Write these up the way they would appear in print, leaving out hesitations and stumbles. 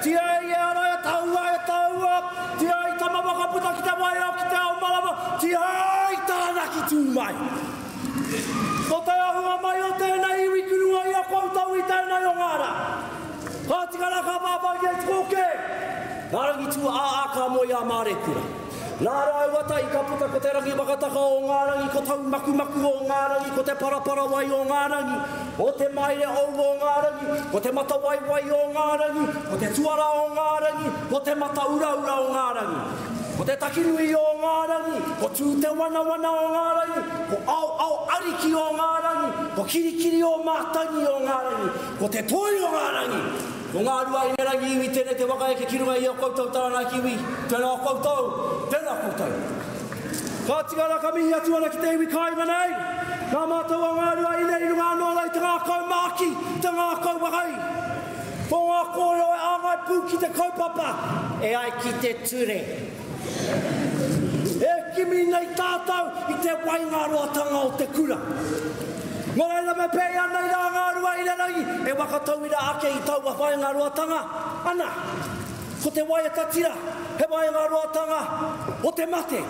Tiei e ara e taua e taua, Tiei tama whakaputa ki te waiao ki te ao marama, Tiei Taranaki tū mai. Ko te ahunga mai o tēnei iwi ki runga i a koutou i tēnei o ngā rā. Ka tika rā ka pāpāngia i te kōkē. Nā Rangitū-ā-ā ka moe a Māreikura. Nā rāua tahi ka puta ko te rangi whakataka o ngā rangi, ko taumakumaku o ngā rangi, ko te paraparawai o ngā rangi, ko te maire ou o ngā rangi, ko te matawaiwai o ngā rangi, ko te tuara o ngā rangi, ko te matauraura o ngā rangi, ko te takinui o ngā rangi, ko Tū-te-wanawana o ngā rangi, ko Aoao Ariki o ngā rangi, ko Kirikiri o Mātangi o ngā rangi, ko te Toi o ngā rangi. Ko ngā rua inerangi iwi tēnei te waka eke ki runga i a koutou Taranaki iwi, tēnā koutou, tēnā koutou. Ka tika rā ka mihi atu ana ki te iwi kāinga nei, nā mātou a ngā rua ine i runga anō rā i te ngākau māki, te ngākau wahai. Ko ngā kōrero e āngai pū ki te kaupapa e ai ki te ture. E kimi nei tātou i te waingaroatanga o te kura. Nō reira me pēhea nei rā ngā rua irerangi e whakatauira ake i taua whaingaroatanga? Ana, ko te waiata tira he waingaroatanga o te mate.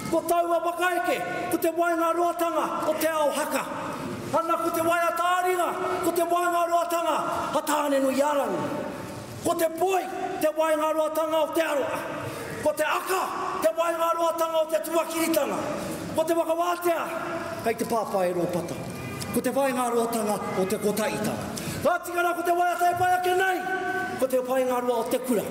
Ko taua whakaeke ko te waingaroatanga o te ao haka. Ana, ko te waiata ā-ringa ko te waingaroatanga a Tāne-nui-ā-rangi. Ko te poi te waengaroatanga o te aroa. Ko te aka te waengaroatanga o te tuakiritanga. Ko te whakawātea kei te pāpā e Rōpata. Ko te waengaroatanga o te kotahitanga. Ka tika rā ko te waiata e whai ake nei, ko te whaingaroa o te kura.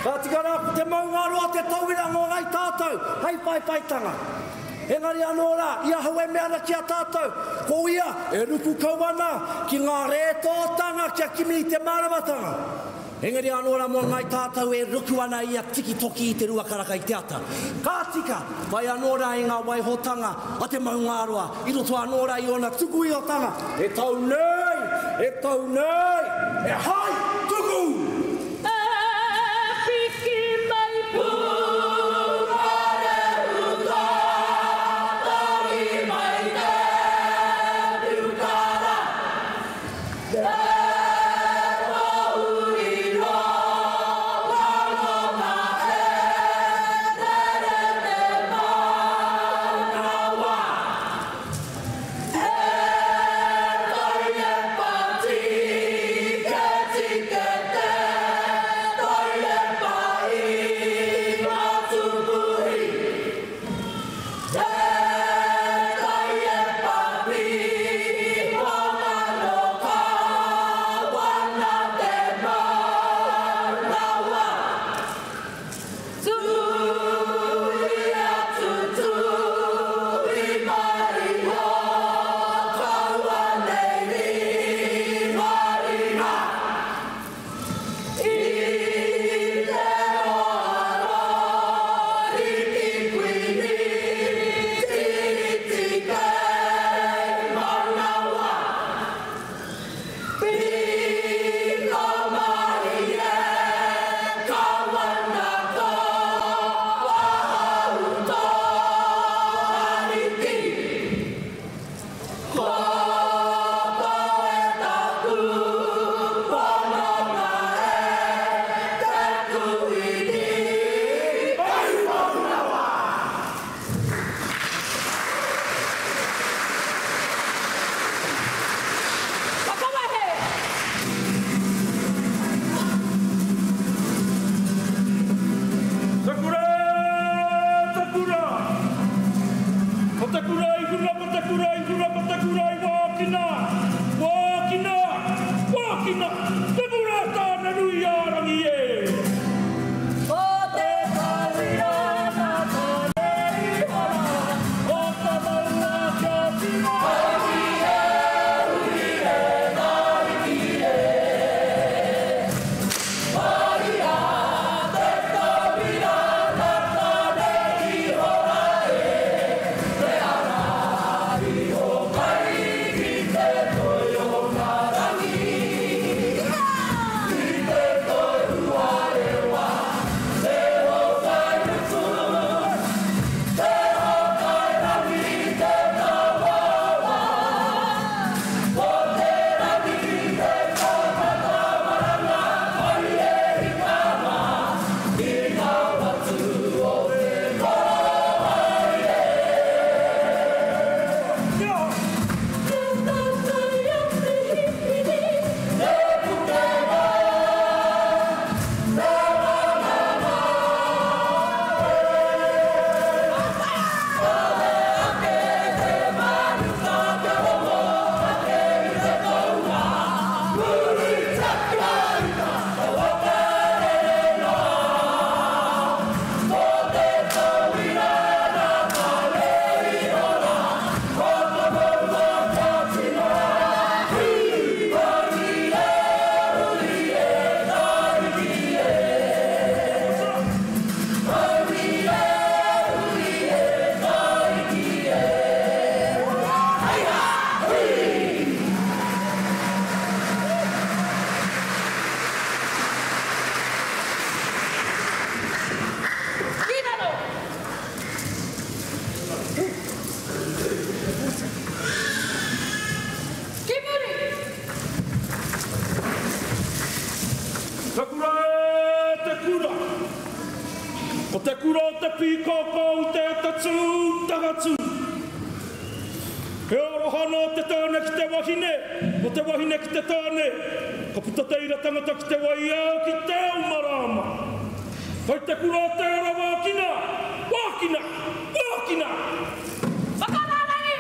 Ka tika rā ko te maungaroa te tauira mō ngai tātou hei whaiwhaitanga. Engari anō rā, i ahau e mea ana ki a tātou, ko ia e ruku kau ana ki ngā rētōtanga kia kimi i te māramatanga. Engari anō rā mō ngāi tātou e ruku ana ia tikitoki i te ruakaraka i te ata. Ka tika, whai anō rā i ngā waihotanga a te maungāroa, i roto anō rā i ōna tukuihotanga, e tau nei, e tau nei, e hai tuku! E piki mai Pūkarehu Tātari mai te piukara Te pōuri roa rangona e Tere te manawa E taiepa tike tike. Ko te kura o te pīkoko i te atatū takatū. He aroha nō te tāne ki te wahine, nō te wahine ki te tāne. Ka puta te ira tangata ki te waiao, ki te ao marāma. Kai te kura o Te Ara wākina, wākina, wākina! Whakarārangi!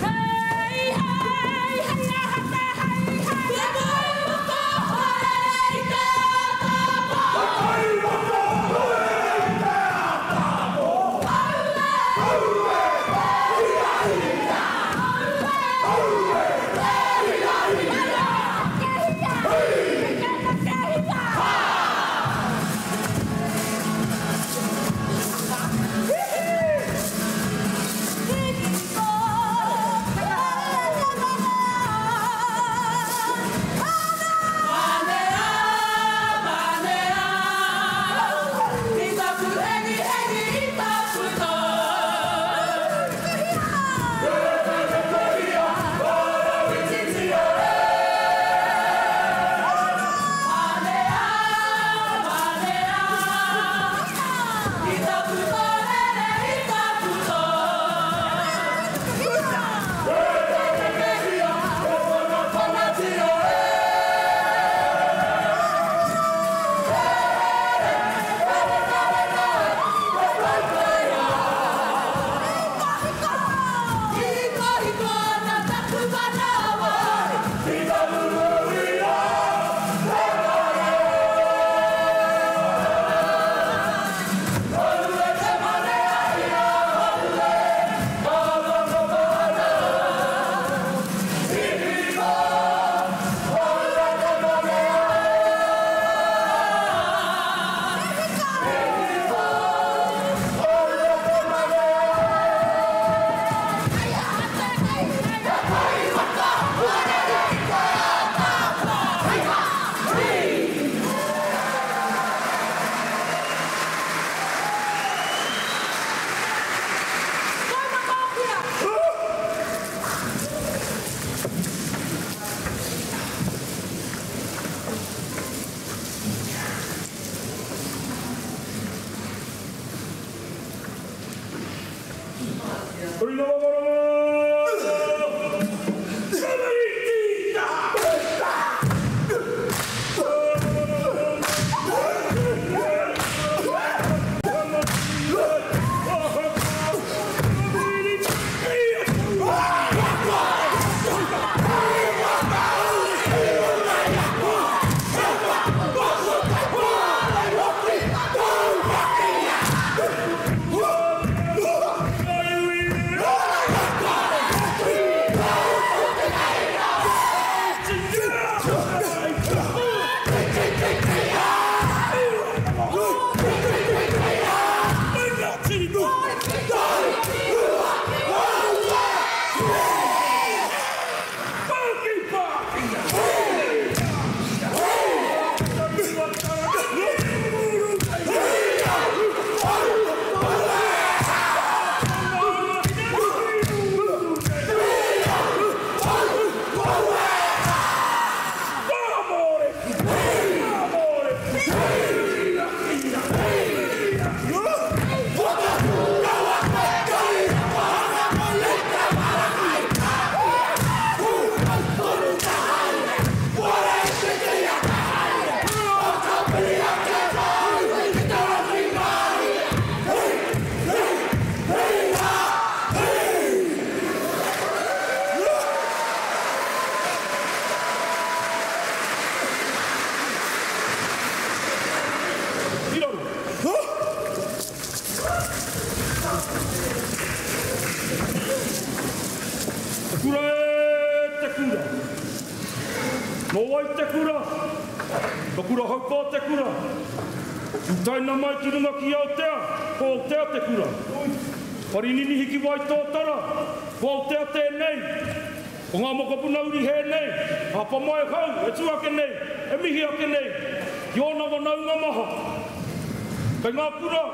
Hei, hei, hei aha te hei, hei. Te kai waka haere i te ata pō. Te kai waka haere i te ata pō. Aue! Aue! Te hira hira! Aue! Aue! Te hira hira! Kehia! Kehia! Ha! Te kura e te kura. Nō wai te kura? Nō Kurahaupā te kura. Utaina mai ki runga ki Aotea, ko Aotea te kura. Parininihi ki Waitōtara, ko Aotea tēnei. Ko ngā mokopuna uri hē nei, hapa mai hau e tū ake nei, e mihi ake nei, ki ōna whanaunga maha. Kei ngā kura,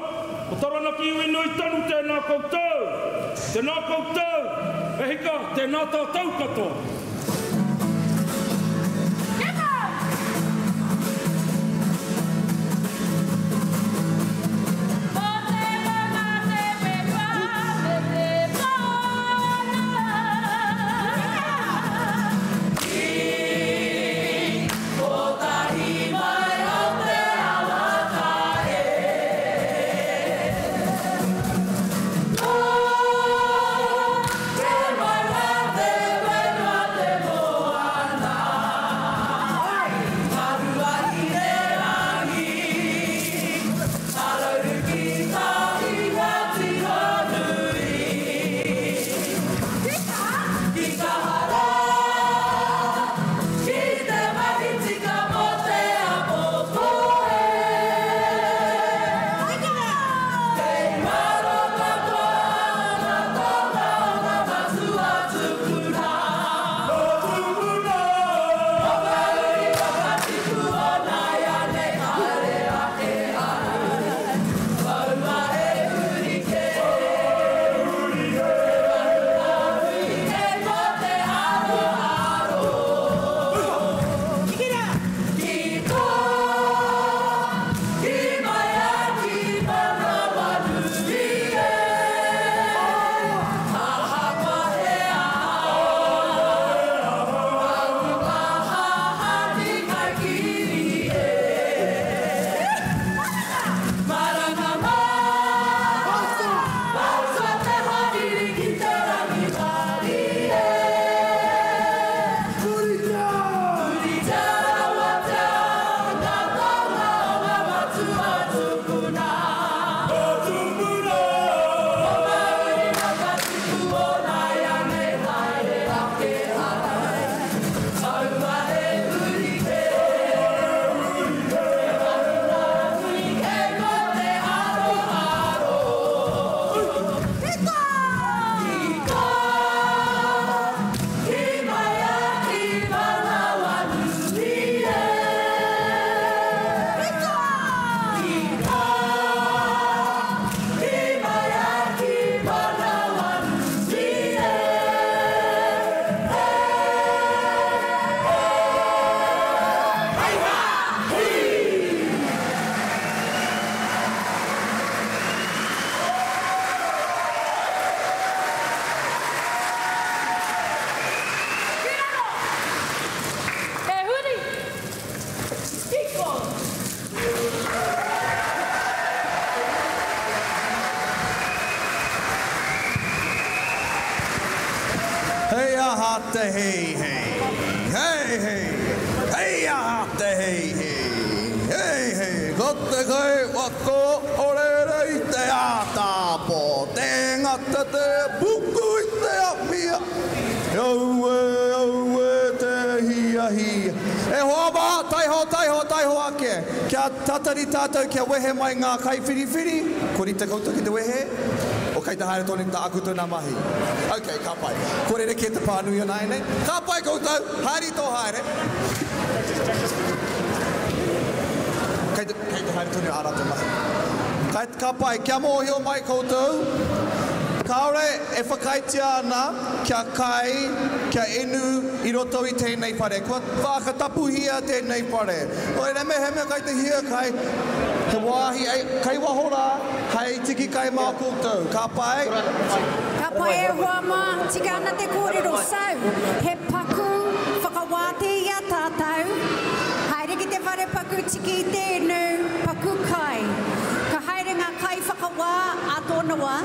ko Taranaki iwi nui tonu tēnā koutou, tēnā koutou, e hika, tēnā tātou katoa. Hei aha te hei hei, hei hei, hei aha te hei hei, hei hei, ko te kai wako o rere i te ātāpō, tē ngata te puku i te awhia, aue, aue te hiahia. E hoa mā, taiho, taiho, taiho ake, kia tatari tātou kia wehe mai ngā kaiwhiriwhiri, kua rite koutou ki te wehe? O kei te haere tonu tā koutou nā mahi? Ok, ka pai. Kua rerekē te pānui o nāianei. Ka pai koutou! Haere i tō haere. Kei te, kei te haere tonu ā rātou mahi. Ka, ka pai. Kia mōhio mai koutou, kāore e whakaaetia ana kia kai, kia inu i roto i tēnei whare. Kua whakatapuhia tēnei whare. Nō reira, mehemea kei te hiakai, he wāhi kei waho rā hei tiki kai mā koutou. Ka pai? Ka pai e hoa mā, tika ana te kōrero so, he paku whakawātea i a tātou, haere ki te whare paku tiki i te inu, paku kai. Ka haere ngā kaiwhakawā ā tōna wā.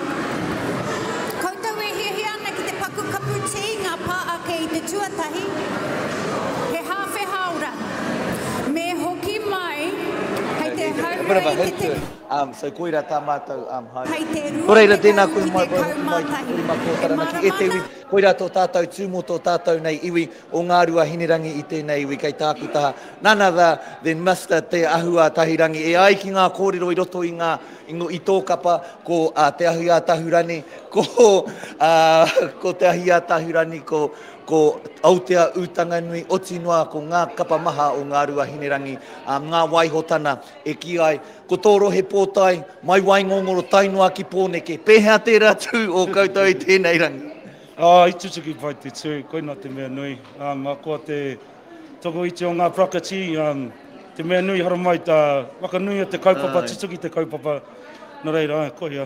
Koutou e hiahia ana ki te paku kapu tī ngā pā ake i te tuatahi, he hāwhe hāora. Me hoki mai hei te haurua i te tekau. So koira tā mātou haere. Hei te Nō reira, tēnā koe mai, hoki mai ki te Korima Kō Taranaki e te iwi. Koirā tō tātou tū mō tō tātou nei iwi o Ngāruahinerangi i tēnei iwi kei tāku taha. None other than Mister Te Ahu-a-Tahirangi. E ai ki ngā kōrero i roto i ngā, i tō kapa, ko Te Ahu-a-Tahurani, ko, ko Te Ahi-a-Tahurani, ko, Ko Aotea Ūtanganui, oti noa ko ngā kapa maha o Ngāruahinerangi, ā, ngā waihotana e kī ai, ko tō rohe pōtae, mai Waingongoro tae noa ki Pōneke. Pēhea tērā tū o koutou i tēnei rangi? Ā, i tutuki pai te tū, koina te mea nui. Ā, ngā koa te tokoiti o ngā prakati, ā, te mea nui haramai tā whakanuia te kaupapa, tutuki te kaupapa, nō reira, āe, koia.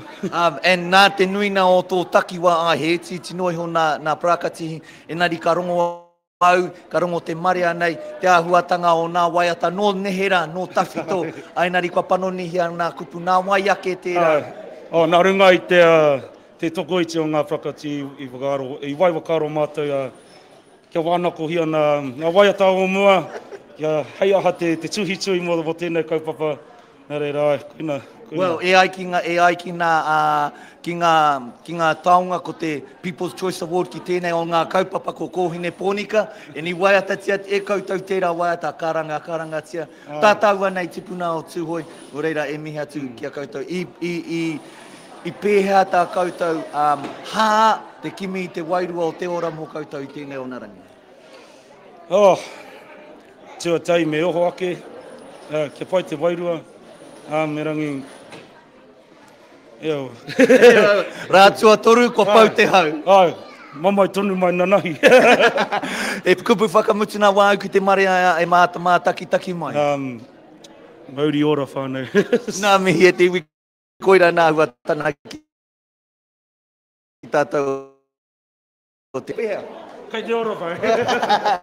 And nā te nuina o tō takiwā, āe, he itiiti noa iho nā, nā Prakatihi, engari ka rongo au, ka rongo te marea nei, te āhuatanga o nā waiata nō neherā, nō tawhito, āe, engari kua panonihia nā kupu, nā wai ake tērā? Āe, oh, nā runga i te, te tokoiti o ngā Prakati i whakaaro, i wai whakaaro mātou, Kia wānakohia nā ngā waiata o mua, kia hei aha te, te tuhituhi mō, mō tēnei kaupapa. Nā reira, āe, koina, koina. Well, e ai ki ngā, e ai ki ngā, ā, ki ngā, ki ngā taonga ko te People's Choice Award ki tēnei o ngā kaupapa ko Kōhine Pōnika, eni waiatatia e koutou tērā waiata, karanga, karangatia. Tā tāua nei tipuna o Tūhoe, nō reira e mihi atu ki a koutou. I, i, i, I pēhea tā koutou hā te kimi i te wairua o te ora mō koutou i tēnei o nā rangi? Oh, tuatahi me oho ake, kia pai te wairua, me rangi, eo. Rā tuatoru, kua pau te hau. Ai, mamae tonu mai nanahi. E kupu whakamutuna wāu ki te marea e mātakitaki mai. Mauri ora whānau. Nā mihi e te iwi. Koira nā āhuatanga ki tātou o te. Kei te ora koe.